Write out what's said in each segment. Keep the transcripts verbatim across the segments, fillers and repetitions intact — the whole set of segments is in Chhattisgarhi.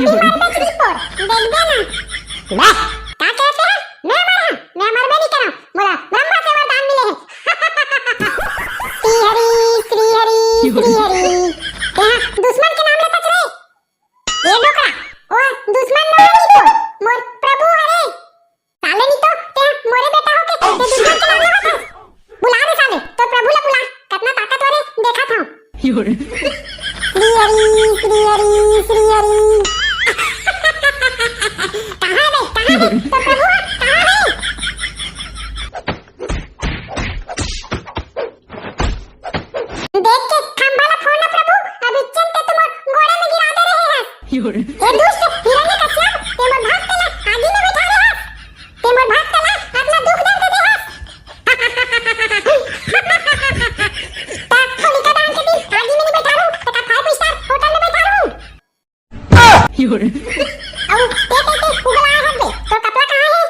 नहीं मरबे चुरी पोर, देखबे ना। बे, का कहते हैं? मैं मर हूँ, मैं मरबे नहीं करा। मोला ब्रह्मा से वरदान मिले है। श्री हरि, श्री हरि, श्री हरि। तेहा दुश्मन के नाम लेता रे। ए डोकरा, ओ दुश्मन ना हरे तो, मोर प्रभु हरे। साले नहीं तो ते मोरे बेटा होके ते दुश्मन के नाम लेवत हस। बुला रे साले, तो प्रभु ला बुला, कतना ताकतवर हे, देखत हूँ। श्री हरि, श्री हरि, श्री हरि। कहाँ हे बे, कहाँ हे? तो प्रभु हे, कहाँ हे? देख के खंभा ला फोड़ ना प्रभु, अभी चलते तुम गोड़े में गिरा दे रहे हैं। हे दुष्ट हिरण्यकश्यप, ते मोर भक्त ला आगी में बैठा रहे हस। ते मोर भक्त ला अपना दुख दर्द दे हस। ता होलिका दहन के दिन आगी में नहीं बैठा रहूं, तो का five star hotel में बैठा रहूं? अउ ते, ते, ते उगला हस बे, तोर कपड़ा कहाँ हे?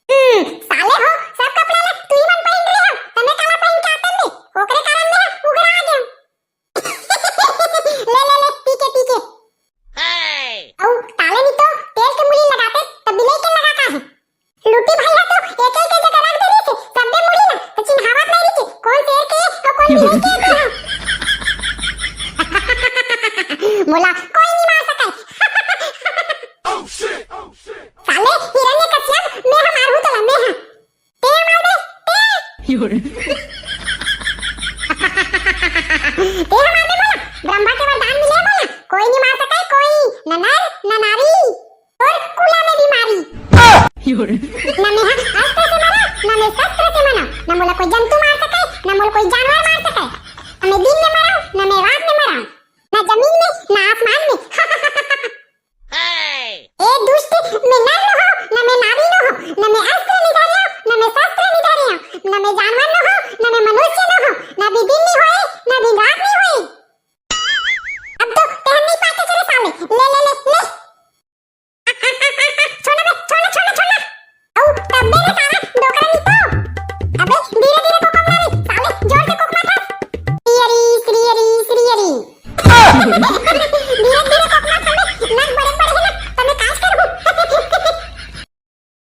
हम्म, साले हो, सब कपड़ा ला तुही मन पहिन रहे हो, त मैं काला पहिन के आतेंव बे, ओकरे कारण मैं उगला आ गेंव। ले, ले, ले, पी के, पी के। अउ ताले नहीं तो तेल के मुली लगाते, तब बिलाई के लगा का हे? लूटी भाई हा तो एक एक के जगह रख दे रहिसे, सबे मुड़ी ला, तो चिन्हावत नहीं रहिसे, कौन शेर के अउ कौन बिलाई के हे। मोला कोई नहीं मार सके। साले हिरण्यकश्यप, मैं हा मारहूं तोला, मैं हा। ते हा मार दे, ते। ते हा मार दे मोला, ब्रह्मा के वरदान मिले मोला, कोई नहीं मार सके कोई, न नर, न नारी। तोर कुला में बीमारी। ना मैं हा अस्त्र से मरा, ना मैं शस्त्र से मरा, ना मोला कोई जंतु